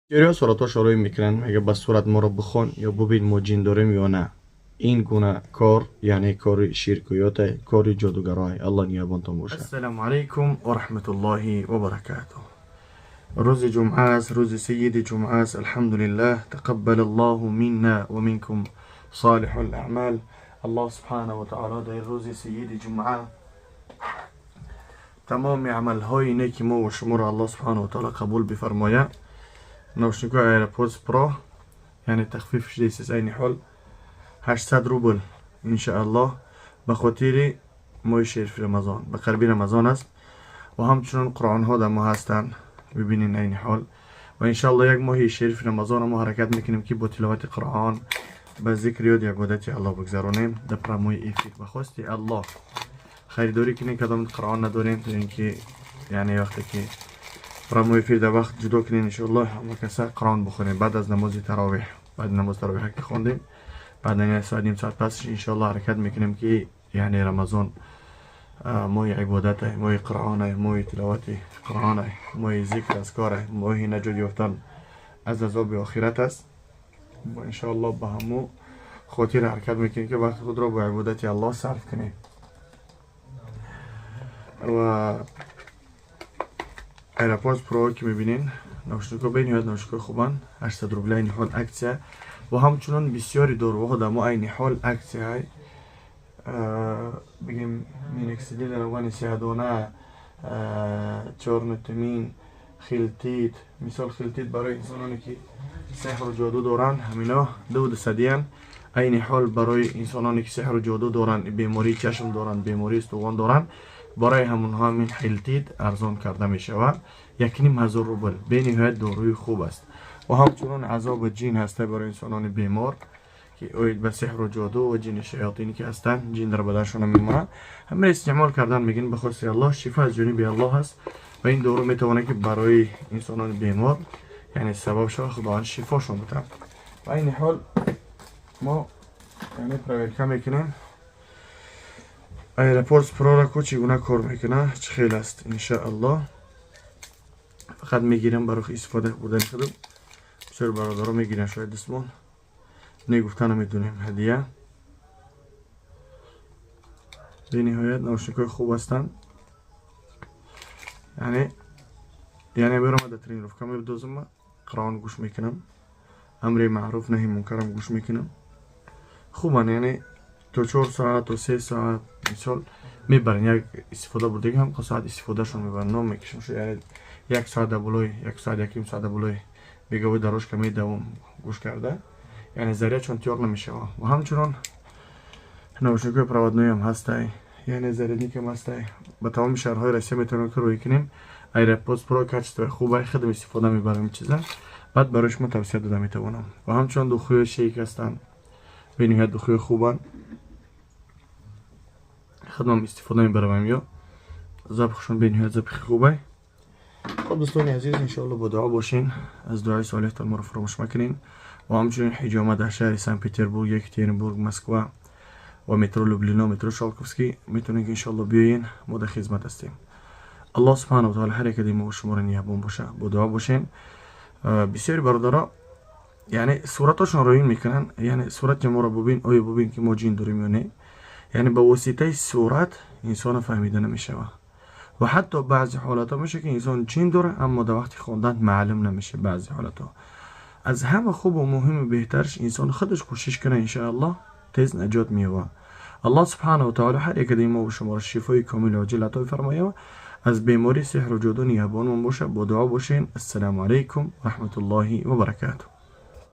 Бисёриҳо суратҳошро рӯй мекунанд, мега ба сурат моро бихон ё бубин мо ҷин дорем ё на. Ин гуна кор яъне кори ширкиёте, кори ҷодугарое. Аллоҳ нигаҳбонтон бошад. Ассалому алайкум ва раҳматуллоҳи ва баракатуҳ. Рӯзи ҷумъа аст, рӯзи сайиди ҷумъа аст. Алҳамдулиллаҳ, тақаббал аллоҳу минна ва минкум солиҳул аъмал. Аллоҳ субҳанаҳу ва таъоло дар рӯзи сайиди ҷумъа тамоми амалҳои неки мо ва шуморо Аллоҳ субҳанаҳу ва таъоло қабул бифармояд. Наушникҳои AirPods Pro яъне тахфиф шудааст айни ҳол 800 рубл иншааллоҳ ба хотири моҳи шарифи Рамазон, ба қариби Рамазон аст ва ҳамчунон қуръонҳо дар мо ҳастанд, бибинед айни ҳол. Ва иншааллоҳ як моҳи шарифи Рамазон мо ҳаракат мекунем ки бо тиловати Қуръон, ба зикри ёди ибодати Аллоҳ бигзаронем дар прямой эфир. Ба хости Аллоҳ харидорӣ кунем, кадом қуръон надорем, то ин ки яъне вақте ки прямой эфир дар вақт ҷудо кунем, иншоаллоҳ ҳама каса қуръон бихонем баъд аз намози таровеҳ. Баъд намози таровеҳ ки хондем, баъд як соат, ним соат пасш иншоаллоҳ ҳаракат мекунем ки яъне Рамазон моҳи ибодате, моҳи қуръоне, моҳи тиловати қуръоне, моҳи зикр азкоре, моҳи наҷот ёфтан аз азоби охират аст. Ва иншоаллоҳ ба ҳамун хотир ҳаракат мекунем ки вақти худро бо ибодати Аллоҳ сарф кунем. Ва AirPods Pro ки мебинен, наушникҳо бениҳоят наушникҳои хубанд, 800 рубл айни ҳол аксия. Ва ҳамчунон бисёри доруҳо дар мо айни ҳол аксияҳай, бигем миноксидил, равғани сиҳадона, чёрный тмин, хилтит. Мисол, хилтит барои инсононе ки сеҳру ҷоду доранд, ҳамино 2 дусадиян айни ҳол. Барои инсононе ки сеҳру ҷоду доранд, бемории чашм доранд, бемории устухон доранд, барои ҳамонҳо ҳамин хилтит арзон карда мешавад, 1500 рубл. Бениҳоят доруи хуб аст. Ва ҳамчунон азоби ҷин ҳаста барои инсонони бемор ки оид ба сеҳру ҷоду ва ҷини шаётине ки ҳастанд, ҷин дар баданшона мемонад, ҳамин истеъмол кардан мегӯем. Ба хости Аллоҳ шифо аз ҷониби Аллоҳ аст ва ин дору метавонад ки барои инсонони бемор яъне сабаб шавад, Худованд шифошон бидиҳад. Ва айни ҳол мо яъне проверка мекунем AirPods Pro-ро ку чӣ гуна кор мекунад, чӣ хел аст, иншааллоҳ. Фақат мегирам барои истифода бурдани худам. Бисёр бародаро мегиранд, шояд дастмон не гуфта намедонем. Ҳадия бениҳоят наушникҳои хуб ҳастанд. Яъне мерам дар тренировка, мебидозам, қуръон гӯш мекунам, амри маъруф наҳи мункарам гӯш мекунам. Хубанд, яъне то 4 соат, то 3 соат мисол мебаранд. Як истифода бурдагӣ ҳам соат истифодашон мебаранд, ном мекашам. Яъне як соат дар болои як соат, якним соат дар болои беговой дорожка медавом гӯш карда, яъне зарядшон тиёр намешавад. Ва ҳамчунон наушникҳои проводноиам ҳастай, яъне зарядникам ҳастай. Ба тамоми шаҳрҳои Россия метавонем ки рӯй кунем. AirPods Pro качествои хубай, худам истифода мебарам ин чиза, баъд барои шумо тавсия дода метавонам. Ва ҳамчунон духиҳои шейк ҳастанд, бениҳоят духиҳои хубанд, худам истифода мебарам. Ё запахшон бениҳоят запахи хубай. Хоб, дӯстони азиз, иншоалло бо дуо бошен, аз дуои солеҳтон моро фаромӯш макунен. Ва ҳамчунин ҳиҷома дар шаҳри Санкт Петербург, Екатеринбург, Москва ва метро Люблино, метро Щёлковский метавонед ки иншоалло биёен, мо дар хизмат ҳастем. Аллоҳ субҳанаҳу ва таала ҳар яке мо шуморо нигаҳбон боша. Бо дуо бошен. Бисёри бародаро яъне суратошон роин мекунанд, яъне сурати моро бубин, оё бубин ки мо ҷин дорем ё не. Яъне ба воситаи сурат инсона фаҳмида намешавад. Ва ҳатто баъзе ҳолатҳо мешавад ки инсон ҷин дорад, аммо дар вақти хондан маълум намешавад. Баъзе ҳолатҳо аз ҳама хубу муҳиму беҳтарш инсон худаш кӯшиш кунад, иншоаллоҳ тез наҷот меёбад. Аллоҳ субҳанаҳу таала ҳар яке мо шуморо шифои комилу оҷил ато фармояд, аз бемории сеҳру ҷоду нигаҳбонмон бошад. Бо дуо бошен. Ассалому алайкум ва раҳматуллоҳи ва баракатуҳ.